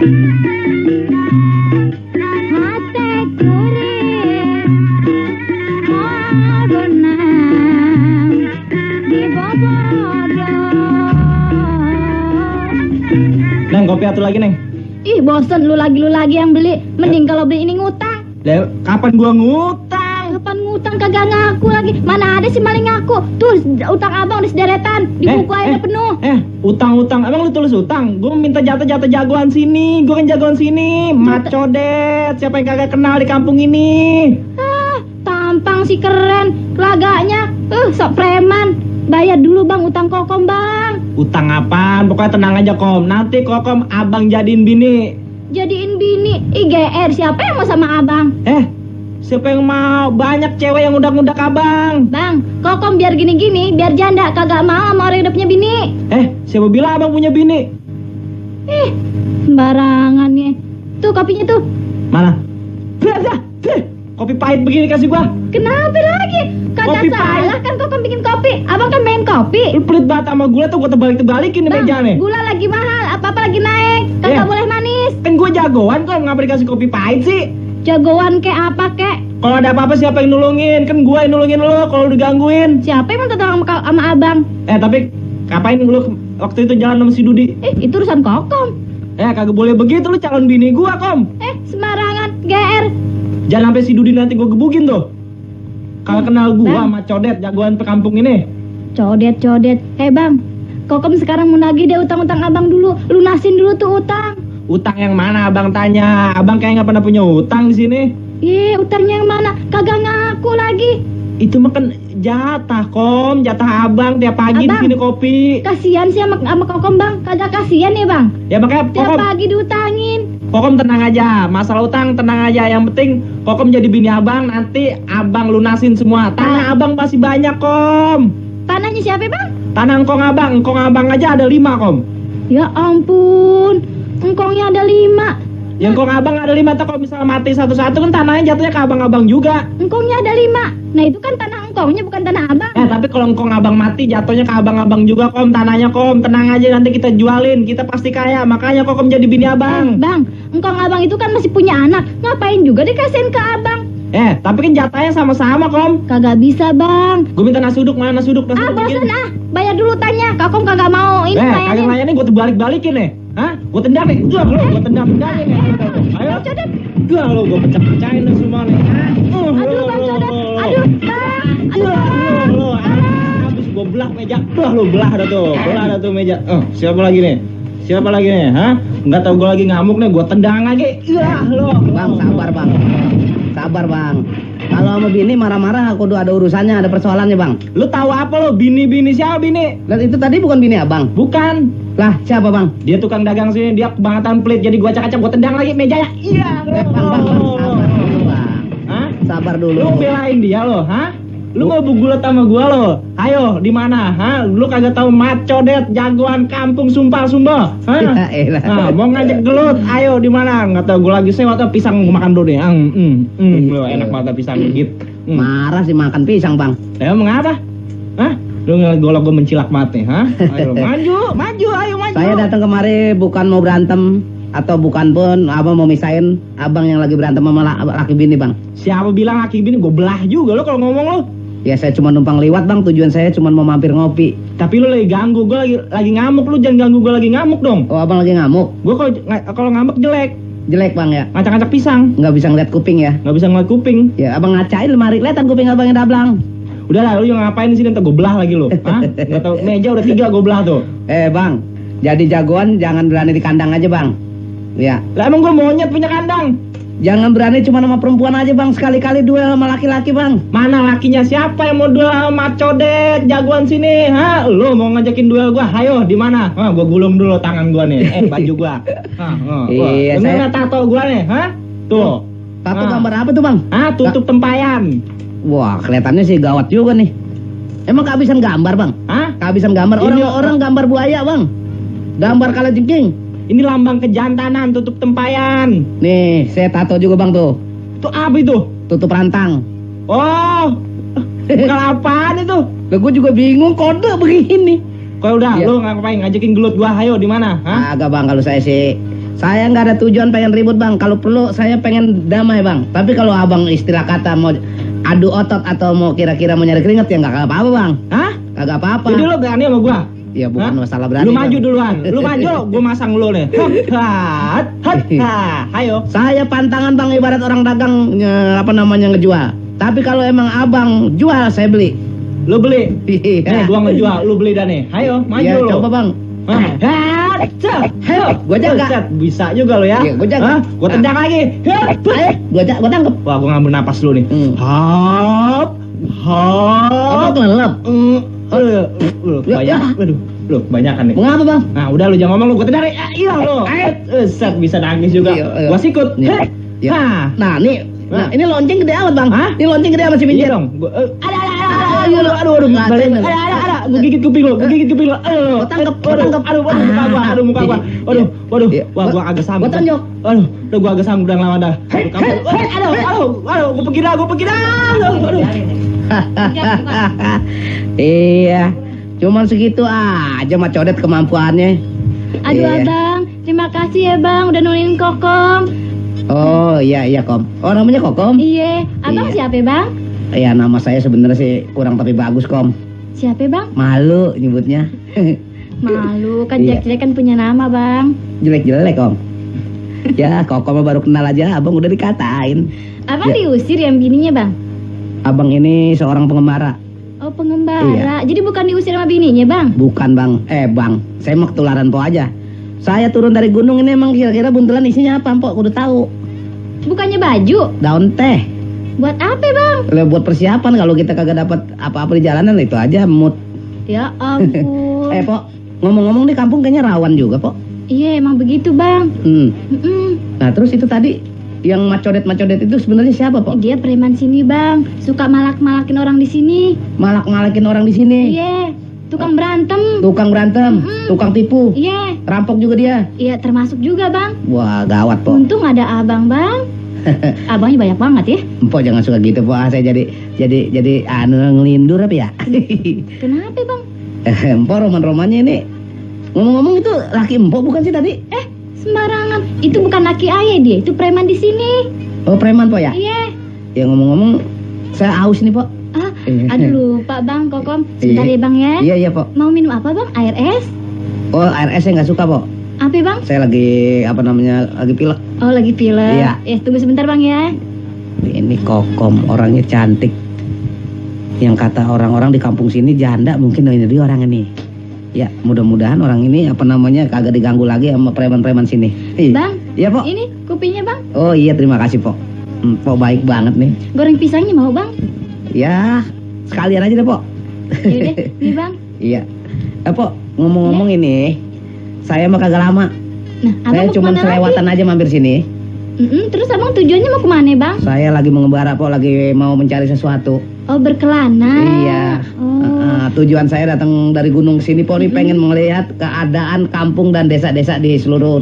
Neng, kopi atu lagi, Neng. Ih, bosen lu lagi yang beli. Mending kalau beli ini ngutang. Kapan gua ngutang? Kapan ngutang kagak ngaku lagi. Mana ada sih maling ngaku. Tuh, utang abang di sederetan. Di buku aja penuh. Utang. Emang lu tulis utang? Gua minta jatah jagoan sini. Gua kan jagoan sini. Macodet. Siapa yang kagak kenal di kampung ini? Tampang sih keren. Laganya, sok preman. Bayar dulu bang utang Kokom bang. Utang apaan? Pokoknya tenang aja Kom. Nanti Kokom abang jadiin bini. Jadiin bini? IGR siapa yang mau sama abang? Siapa yang mau? Banyak cewek yang undak-undak abang. Bang, Kokom biar gini-gini, biar janda, kagak mau sama orang yang udah punya bini. Siapa bilang abang punya bini? Sembarangan nih. Tuh kopinya tuh. Mana? Kopi pahit begini kasih gua. Kenapa lagi? Kagak salah kan Kokom bikin kopi. Abang kan main kopi. Lu pelit banget sama gula tuh, gua terbalik-terbalikin di meja nih. Gula lagi mahal, apa-apa lagi naik. Kagak boleh manis. Kan gua jagoan kok, ngapa dikasih kopi pahit sih? Jagoan kek apa kek? Kalau ada apa-apa siapa yang nulungin? Kan gua yang nulungin lo kalau digangguin. Siapa yang minta tolong sama abang? Tapi ngapain lu waktu itu jalan sama si Dudi? Itu urusan Kokom. Kagak boleh begitu, lu calon bini gua, Kom. Sembarangan, GR. Jangan sampai si Dudi nanti gua gebukin tuh. Kalau kenal gua sama Codet, jagoan pekampung ini. Codet. Bang, Kokom sekarang mau nagih deh utang-utang abang dulu. Lunasin dulu tuh utang. Utang yang mana abang tanya? Abang kayak nggak pernah punya utang di sini. Utangnya yang mana? Kagak ngaku lagi. Itu mah kan jatah, Kom. Jatah abang tiap pagi di sini kopi. Kasihan sih sama Kokom, Bang. Kagak kasihan ya, Bang? Ya makanya tiap pagi diutangin. Kokom tenang aja, masalah utang tenang aja. Yang penting Kokom jadi bini abang, nanti abang lunasin semua. Tanah abang masih banyak, Kom. Tanahnya siapa, Bang? Tanah engkong abang aja ada 5, Kom. Ya ampun, engkongnya ada 5. Yang engkong abang ada 5, tuh kalau misalnya mati satu-satu kan tanahnya jatuhnya ke abang-abang juga. Engkongnya ada 5. Nah itu kan tanah engkongnya, bukan tanah abang. Tapi kalau engkong abang mati jatuhnya ke abang-abang juga, Kom. Tanahnya, Kom. Tenang aja, nanti kita jualin. Kita pasti kaya, makanya Kokom jadi bini abang. Bang, engkong abang itu kan masih punya anak. Ngapain juga dikasihin ke abang? Tapi kan jatahnya sama-sama, Kom. Kagak bisa, Bang. Gue minta nasi uduk, mana nasi uduk? Bosan bayar dulu tanya. Kokom kagak mau ini layanin. Kagak layanin, gue terbalik-balikin nih. Gue tendang nih. Gue tendang-tendangin nih. Ayo. Codet. Gue pecah-pecahin nih semua nih. Aduh, Bang Codet. Aduh, Bang. Habis gue belah meja. Lu belah dah tuh meja. Siapa lagi nih? Nggak tahu gue lagi ngamuk nih, gue tendang lagi. Bang, sabar bang. Kalau sama bini marah-marah, kudu ada urusannya, ada persoalannya bang. Lu tahu apa lo? Bini siapa bini? Dan itu tadi bukan bini abang? Bukan. Lah siapa bang? Dia tukang dagang sini, dia kebangetan pelit, jadi gua acak-acak, gua tendang lagi mejanya. Bang, sabar dulu. Lu belain dia lo, Lu mau bugulat sama gua lo? Ayo, di mana? Lu kagak tahu Macodet, jagoan kampung Sumpah Sumba? Mau ngajak gelut? Ayo di mana? Nggak tahu, gua lagi sewa tuh pisang gua makan dulu deh. Lu enak banget pisang gitu. Marah sih makan pisang, Bang. Emang apa? Lu ngegolok gua mencilak mati, Ayo maju, ayo maju. Saya datang kemari bukan mau berantem atau bukan pun abang mau misahin abang yang lagi berantem sama laki bini, Bang. Siapa bilang laki bini? Gua belah juga lo kalau ngomong lo. Ya saya cuma numpang lewat bang, tujuan saya cuma mau mampir ngopi. Tapi lu lagi ganggu, gue lagi ngamuk, lu jangan ganggu gue lagi ngamuk dong. Oh abang lagi ngamuk? Gue kalau ngambek jelek. Jelek bang ya? Ngacak-ngacak pisang. Nggak bisa ngeliat kuping ya? Nggak bisa ngeliat kuping. Ya abang ngacain lemari, kelihatan kuping abang yang dablang. Udah lah, lu yang ngapain di sini, ntar gue belah lagi lu. Nggak tahu, meja udah 3 gue belah tuh. Bang, jadi jagoan jangan berani di kandang aja bang. Ya. Lah emang gue monyet punya kandang. Jangan berani cuma sama perempuan aja bang, sekali-kali duel sama laki-laki bang. Mana lakinya? Siapa yang mau duel sama Codet, jagoan sini? Lu mau ngajakin duel gua? Ayo, di mana? Gua gulung dulu tangan gua nih. Baju gua. Iya, saya tato gua nih, Tuh. Tato gambar apa tuh bang? Tutup tempayan. Wah, kelihatannya sih gawat juga nih. Emang kehabisan gambar bang? Kehabisan gambar. Orang gambar buaya bang. Gambar kalajengking. Ini lambang kejantanan, tutup tempayan. Nih, saya tato juga bang tuh. Tuh apa itu? Tutup rantang. Oh, bukan apaan itu? Lah gue juga bingung kode begini. Kau udah, lu ngapain ngajakin gelut gua? Ayo di mana? Agak bang, kalau saya sih Saya nggak ada tujuan pengen ribut bang. Kalau perlu saya pengen damai bang. Tapi kalau abang istilah kata mau adu otot atau mau kira-kira mau nyari keringet ya nggak apa-apa bang. Hah? Kagak apa-apa. Jadi lo berani sama gua? Ya bukan masalah berani. Lu maju bang. duluan. Lu maju, gua masang lu nih. Ayo. Saya pantangan bang ibarat orang dagang ngejual. Tapi kalau emang abang jual saya beli. Lu beli? Gua ngejual, lu beli dah nih. Ayo, maju ya, lu. coba bang. Gua jaga. Bisa juga lo ya. Iya, gua jaga. Gua tendang lagi. Gua tangkep. Wah, gua ngambil napas lu nih. Hop. Apa kelelep? Banyak kan nih. Mengapa bang? Nah, udah lu jangan ngomong lu, gua tendang. Iya lu. Set bisa nangis juga. Gua sikut. Nah, ini lonceng gede amat bang. Ini lonceng gede amat si Pinjir. Dong. Aduh. Ada. Gua gigit kuping lu. Gua tangkep. Aduh, muka gua. Waduh. Wah, gua agak sanggup. Gua tonjok. Aduh, gua agak sanggup dan lama dah. Aduh, gua pergi dah. Aduh. Iya. Cuman segitu aja mah codet kemampuannya. Aduh abang, terima kasih ya bang udah nolongin Kokom. Oh iya Kom. Oh namanya Kokom? Iya, abang siapa bang? Ya nama saya sebenarnya sih kurang tapi bagus Kom. Siapa bang? Malu nyebutnya. Malu, kan jelek-jelek kan punya nama bang. Jelek-jelek Kom. Ya Kokom baru kenal aja abang udah dikatain. Abang diusir yang bininya bang? Abang ini seorang pengembara. Oh pengembara, jadi bukan diusir sama bininya bang? Bukan bang, bang, saya mau ketularan po aja. Saya turun dari gunung ini emang kira-kira buntelan isinya apa po, udah tahu. Bukannya baju? Daun teh. Buat apa bang? Buat persiapan kalau kita kagak dapat apa-apa di jalanan itu aja mood. Ya ampun. Po, ngomong-ngomong di kampung kayaknya rawan juga po. Iya emang begitu bang. Nah terus itu tadi yang macodet itu sebenarnya siapa po? Dia preman sini bang, suka malak-malakin orang di sini. Malak-malakin orang di sini? Iya, tukang berantem. Tukang berantem, tukang tipu. Iya. Rampok juga dia? Iya termasuk juga bang. Wah gawat po. Untung ada abang bang. Abangnya banyak banget ya. Po jangan suka gitu po, saya jadi ngelindur apa ya? Kenapa bang? Empo roman-romannya ini. Ngomong-ngomong itu laki empo bukan sih tadi? Sembarangan, itu bukan laki ayah dia, itu preman di sini. Oh preman po ya? Iya. Ya ngomong-ngomong, saya aus nih po. Aduh lupa bang, Kokom. Sebentar ya bang ya. Iya po. Mau minum apa bang? Air es? Oh air es saya nggak suka po. Apa bang? Saya lagi lagi pilek. Oh lagi pilek. Iya. Tunggu sebentar bang ya. Ini Kokom orangnya cantik. Yang kata orang-orang di kampung sini janda mungkin ini dia orang ini. Ya, mudah-mudahan orang ini kagak diganggu lagi sama preman-preman sini. Bang, iya, Po. Ini kopinya, Bang. Oh iya, terima kasih, Po. Po baik banget nih. Goreng pisangnya mau, Bang? Ya, sekalian aja deh, Po. Yaudah, nih, Bang. Iya. Po, ngomong-ngomong ini, saya mah kagak lama. Nah, saya cuma selewatan aja mampir sini. Terus abang tujuannya mau kemana, Bang? Saya lagi mengembara, Po, lagi mau mencari sesuatu. Oh, berkelana. Iya. Tujuan saya datang dari gunung sini Po, nih pengen melihat keadaan kampung dan desa-desa di seluruh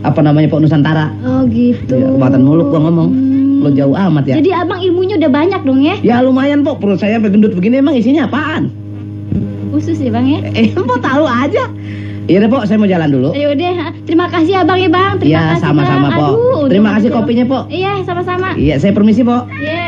Po Nusantara. Oh gitu. Ya, kebatan muluk gua ngomong. Lo jauh amat ya. Jadi abang ilmunya udah banyak dong ya? Ya lumayan Po, perut saya gendut begini emang isinya apaan? Khusus ya bang ya? Po tahu aja. Iya deh Po, saya mau jalan dulu. Yaudah, terima kasih abang ya bang. Iya sama-sama Po. Terima kasih kopinya Po. Iya sama-sama. Iya saya permisi Po. Iya.